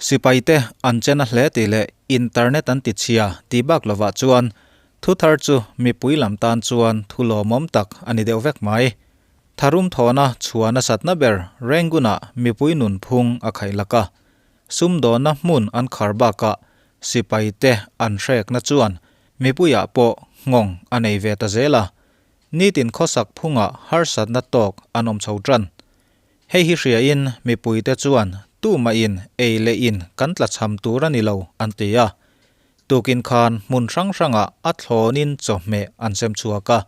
Sipaite an che na hle tih leh internet an ti chhia tih bak lovah chuan thu thar chu mipui lam tan chuan thu lawmawm tak a ni deuh vek mai. Tharum thawhna chhuah nasatna ber Rangoon-ah mipui nunphung a khaih lak a, sumdawnna hmun an khar bakah sipaite an hrekna chuan mipuiah pawh nghawng a nei ve ta zel a, nitin khawsak phungah harsatna tawk an awm chho tan. Hei hi hriain mipuite chuan tumahin ei leh in kan tlachham tur a ni lo an ti a. Tukin khan hmun hrang hrangah a thlawnin chawhmeh an sem chhuak a.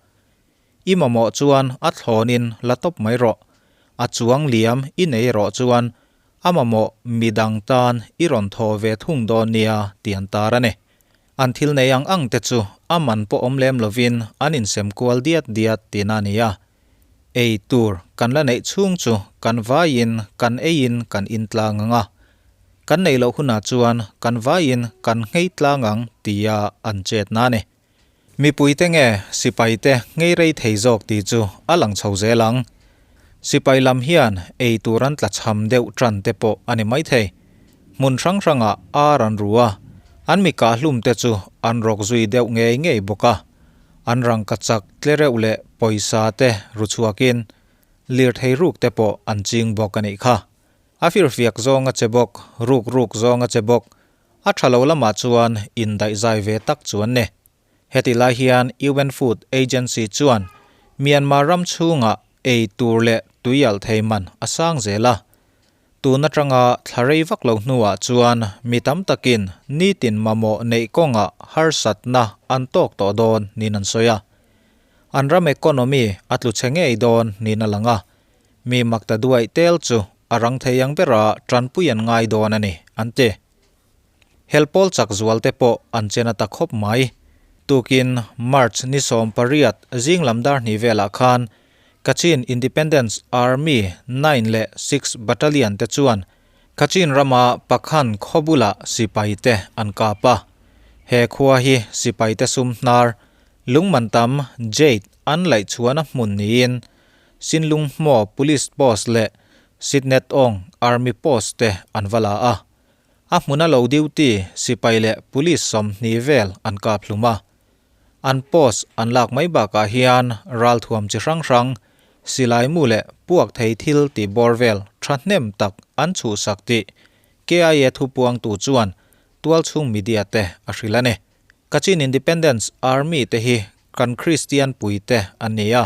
I mamawh chuan a thlawnin la tawp mai rawh. A chuang liam i nei erawh chuan a mamawh midang tan i rawn thaw ve thung dawn nia ti an tar a ni. An thil nei ang ang te chu a man pawh awm lem lovin an insem kual diat diat tihna a ni a. Ei tur kan la neih chhung chu kan vaiin kan eiin kan in tlang ang a, kan neih loh hunah chuan kan vaiin kan nghei tlang ang tia an chetna a ni. Mipuite nge sipaite nghei rei thei zawk tih chu a lang chho zel ang. Sipai lam hian ei tur an tlachham deuh tan te pawh a ni maithei. Hmun hrang hrangah ar an ru a, an mi kahhlum te chu an rawk zui deuh ngei ngei bawk a. An rangkachak tlereuh leh pawisa te ru chhuakin lirthei ruk te pawh an ching bawk a nih kha. A firfiak zawng a che bawk, ruk ruk zawng a che bawk. A tha lo lamah chuan indaihzai ve tak chu an ni. Heti lai hian UN Food Agency chuan Myanmar ram chhungah ei tur leh tuialh thei man a sang zel a. Tun atanga thla rei vak lo hnuah chuan mi tam takin nitin mamawh neih kawngah harsatna an tawk tawh dawn niin an sawi a. An ram economy a tlu chhe ngei dawn niin a lang a, mi makta duaih tel chu a rang thei ang bera tanpui an ngai dawn a ni, an ti. Helpawl chak zual te pawh an che na ta khawp mai. Tukin March ni 18 zing lam dar hnih velah khan Kachin Independence Army 9 leh 6 Battalion te chuan Kachin rama Pakhan khaw bulah sipai te an kap a. He khua hi sipai te sum hnar lungman tam jade an laih chhuahna hmun niin Sinlunghmaw Police Post leh Sitnetawng Army Post te an va la a. A hmuna lo duty sipai leh police 20 vel an kap hlum a. An post an lak mai bakah hian ralthuam chi hrang hrang, silai mu leh puak thei thil tih bawr vel thahnem tak an chhuhsak tih KIA thupuangtu chuan tualchhung media te a hrilh a ni. Kachin Independence Army te hi kan Kristian puite an ni a,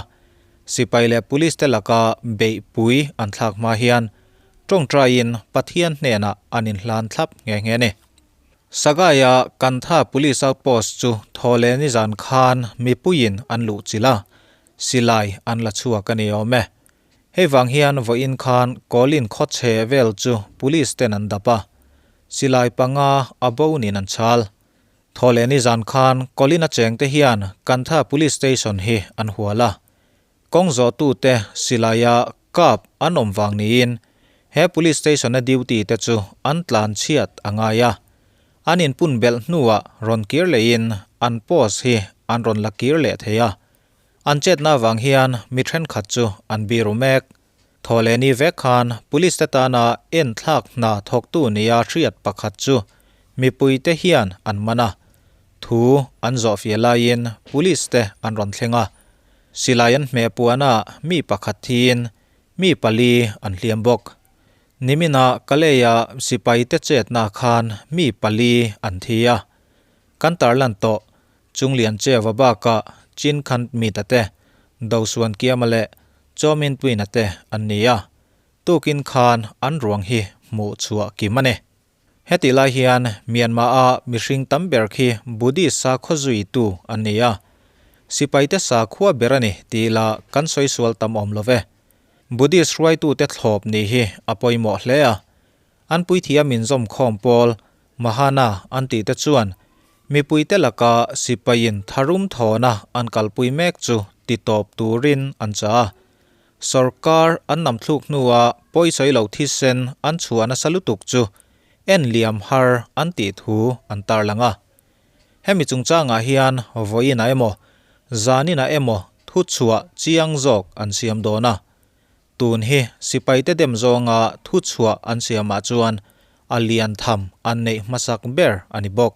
sipai leh police te laka beihpui an thlak hma hian tawngtaiin Pathian hnenah an inhlan thlap nghe nghe a ni. Sagaia Kantha Police Outpost chu thawhleh nizan khan mipuiin an luh chilh a, silai an la chhuak a ni awm e. Hei vang hian vawiin khan Kawlin khawchhe vel chu Police ten an dap a, silai panga a bo niin an chhal. Thawhleh nizan khan Kawlin a chengte hian Kantha Police Station hi an hual a, Kawng zawhtute silaia kap an awm vang niin he Police Station-a duty te chu an tlan chhiat a ngai a. An inpun belh hnuah rawn kir lehin an post hi an rawn la kir leh thei a. An chetna avang hian mi thenkhat chu an biru mek. Thawhlehni vek khan Police te tana enthlak hna thawktu nia hriat pakhat chu mipuite hian an man a. Thu an zawhfiah laiin Police te an rawn thleng a. Silai an hmeh puanah mi pakhat thiin mi pali an hliam bawk. Niminah Kaleia sipaite chetna khan mi pali an thi a. Kan tarlan tawh Chunglian Cheva bakah Chin Khant Mita te, Dosuan Kiama leh Chawmin Twina te an ni a. Tukin khan an ruang hi hmuh chhuah kim a ni. Hetih lai hian Myanmar-a mihring tam ber khi Buddhist sakhaw zuitu an ni a. Sipaite sakhua ber a ni tih lah kan sawi sual tam awm lo ve. Buddhist hruaitute thlawp nih hi a pawimawh hle a. An puithiam inzawmkhawm pawl Mahana an tihte chuan mipuite laka sipaiin tharum thawna an kalpui mek chu titawp turin an chah a. Sorkar an nam thluk hnua pawisawi lo thisen an chhuah nasa lutuk chu en liam har an tih thu an tarlang a. Hemi chungchangah hian vawiinah emaw, zaninah emaw thuchhuah chiang zawk an siam dawn a. Tun hi sipaite dem zawnga thuchhuah an siamah chuan a lian tham an neih hmasak ber a ni bawk.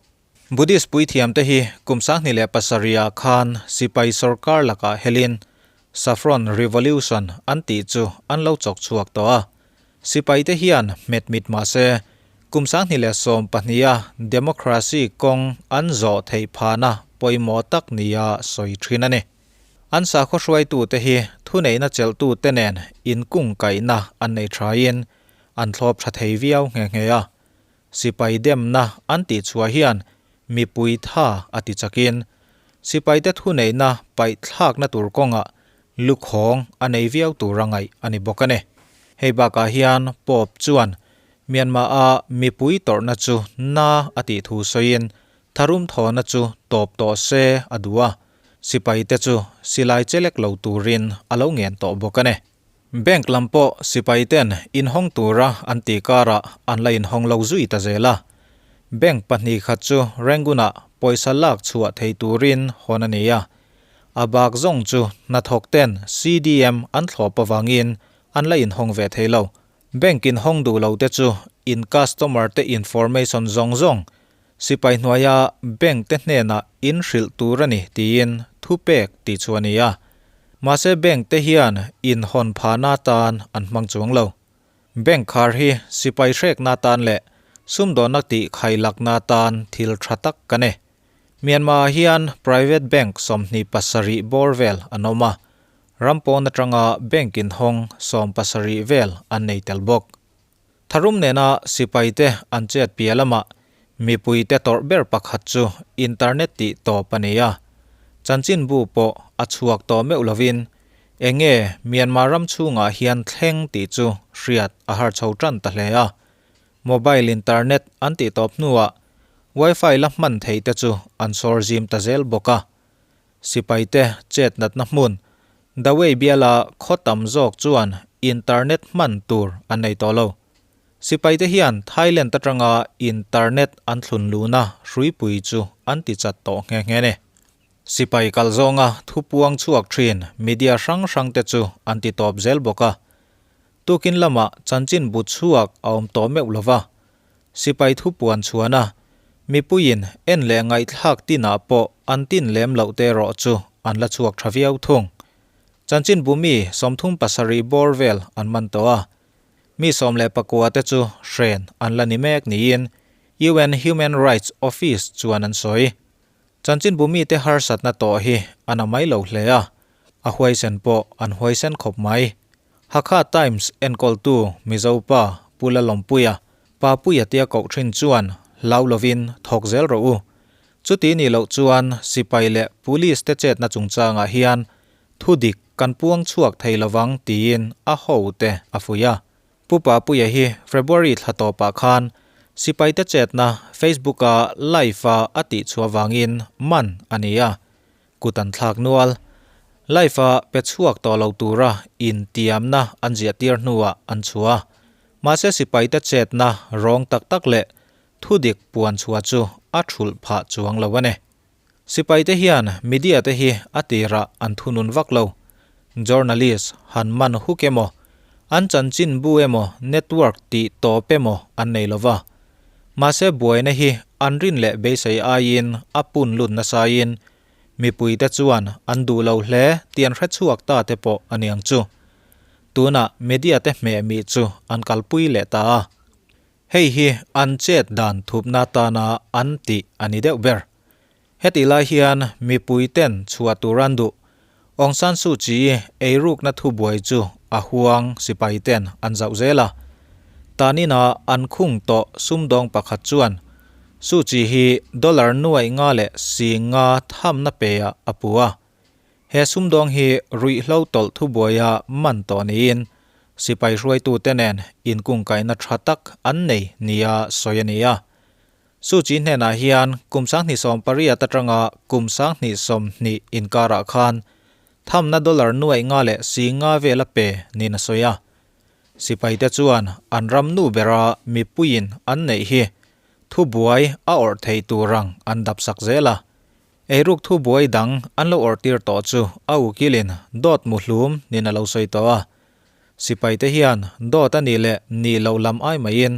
Buddhist puithiamte hi kum 2007 ah khan sipai sorkar lakah helin Saffron Revolution an tih chu an lo chawk chhuak tawh a. Sipaite hian hmet mit mah se, kum 2012 a democracy kawng an zawh theih phahna pawimawh tak nia sawi thin a ni. An sakhaw hruaitute hi thuneihna chelhtute nen inkungkaihna an nei thain an thlawp tha thei viau nghe nghe a. Sipai demna an tih chhuah hian mipui tha a ti chakin sipaite thuneihna paih thlakna tur kawngah lukhawng a nei viau tur a ngaih a ni bawk a ni. Hei bakah hian Pope chuan Myanmar-a mipui tawrhna chu na a tih thu sawiin tharum thawhna chu tawp tawh se a duh a, sipaite chu silai chelek lo turin a lo ngen tawh bawk a ni. Bank lam pawh sipai ten inhawng tura an tih karah an la inhawng lo zui ta zel a. Bank 2 khat chu Rangoon-ah pawisa lak chhuah thei turin hawn a ni a. A bak zawng chu hnathawk ten CDM an thlawp avangin an la inhawng ve thei lo. Bank inhawng duh lo te chu in customer te information zawng zawng sipai hnuaia bank te hnenah in hrilh tur a ni tiin thupek tih chu a ni a. Mahse bank te hian inhawn phahna atan an hmang chuang lo. Bank khar hi sipai hrekna atan leh sumdawnna tih khailakna atan thil tha tak ka ni. Myanmar ah hian private bank 27 bawr vel an awm a, ram pawn atanga bank inhawng 17 vel an nei tel bawk. Tharum nena sipaite an chet piah lamah mipuite tawrh ber pakhat chu internet tih tawp a ni a. Chanchinbu pawh a chhuak tawh meuh lovin eng nge Myanmar ram chhungah hian thleng tih chu hriat a har chho tan ta hle a. Mobile internet an tih tawp hnuah wifi la hman theih te chu an sawr zim ta zel bawk a. Sipaite chet natna hmun Dawei biala khaw tam zawk chuan internet hman tur an nei tawh lo. Sipaite hian Thailand atanga internet an thlun luna hruipui chu an ti chat tawh nghe nghe ni. Sipai kal zawnga thupuang chhuak thin media hrang hrang te chu an ti tawp zel bawk a. Tukin lamah chanchin bu chhuak a awm tawh meuh lova. Sipai thupuan chhuana mipuiin en leh ngaihthlak tinah pawh an tin lem loh te erawh chu an la chhuak tha viau thung. Chanchinbu mi 37 bawr vel an man tawh a, mi 19 te chu hren an la ni mek niin UN Human Rights Office chuan an sawi. Chanchinbu mite harsatna tawh hi a na mai lo hle a, a huaisen pawh an huaisen khawp mai. Hakha Times enkawltu Mizo pa Pu Lalawmpuia, Pa Puia tia koh thin chuan hlau lovin thawk zel rawh u. Chuti nih loh chuan sipai leh police te chetna chungchangah hian thu dik kan puang chhuak thei lovang tiin a hote a fuih a. Pu Papuia hi February thla tawpah khan sipaite chetna Facebook-a live-a a tihchhuah vangin man a ni a, kut an thlak nual. Live-a pe chhuak tawh lo tura intiamna an ziahtir hnuah an chhuah a. Mahse sipaite chetna rawng tak tak leh thudik puan chhuah chu a thulh phah chuang lo a ni. Sipaite hian media te hi a tirah an thunun vak lo. Journalist han man huk emaw, an chanchinbu emaw network tih tawp emaw an nei lova. Mahse buaina hi an rin leh beisei aiin a pun lut nasain mipuite chuan an duh lo hle tih an hrechhuak ta te pawh a niang chu. Tunah media te hmeh mih chu an kalpui leh ta a. Hei hi an chet dan thupna tana an tih a ni deuh ber. Hetih lai hian mipui ten chhuah tur an duh. Aung San Suu Kyi eirukna thubuai chu a huang sipai ten an zauh zel a. Tanina an khung tawh sumdawng pakhat chuan Suu Kyi hi dollar nuaih nga leh 50 thamna pe ah a pu a. He sumdawng hi ruihhlo tawlh thubuaia man tawh niin sipai hruaitute nen inkungkaihna tha tak an nei nia sawi a ni a. Suu Kyi hnenah hian kum 2018 atanga kum 2020 inkarah khan thamna dollar nuaih nga leh 50 vel a pe niin a sawi a. Sipaite chuan an ram nu bera mipuiin an neih hi thubuai a awrh thei tur ang an dapsak zel a. Eiruk thubuai dang an lo awrhtir tawh chu a ukilin dawt muhlum niin a lo sawi tawh a. Sipaite hian dawt a nih leh nih loh lam ai maiin.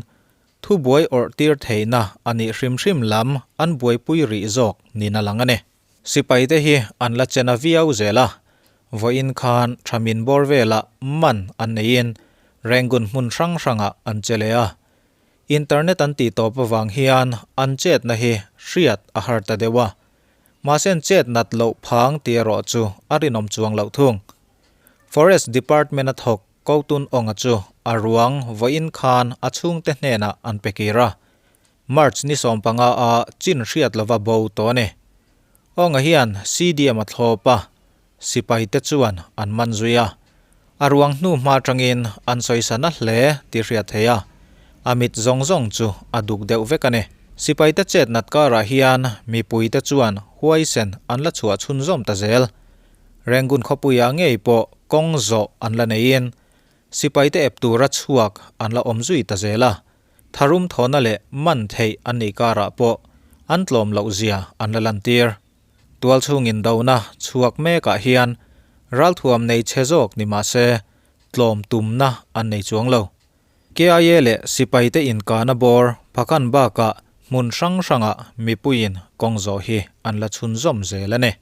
Thubuai awrh tir theihna a nih hrim hrim lam an buaipui rih zawk niin a lang a ni. Sipaite hi an la chena viau zel a, vawiin khan thamin bawr velah man an neiin Rangoon hmun hrang hrangah an che leh a. Internet an tih tawp avang hian an chetna hi hriat a har ta deuh a, mahse an chet nat loh phang tih erawh chu a rinawm chuang loh thung. Forest Department a thawk Kotun Awnga chu a ruang vawiin khan a chhungte hnenah an pe kir a, March ni 15 a chin hriat lova bo tawh a ni. Awnga hian CDM a thlawp a, sipaite chuan an man zui a. A ruang hnu hma atangin an sawisa na hle tih hriat theih a, a mit zawng zawng chu a duk deuh vek a ni. Sipaite chet nat karah hian mipuite chuan huaisen an la chhuah chhunzawm ta zel. Rangoon khawpuiah ngei pawh kawng zawh an la neiin sipaite ep tura chhuak an la awm zui ta zel a, tharum thawhna leh man theih an nih karah pawh an tlawm loh zia an la lantir. Tualchhung indona chhuak mekah hian ralthuam nei chhe zawk ni mah se tlawm tumna an nei chuang lo. KIA leh sipaite inkahna bawr phakhan bakah hmun hrang hrangah mipuiin kawng zawh hi an la chhunzawm zel a ni.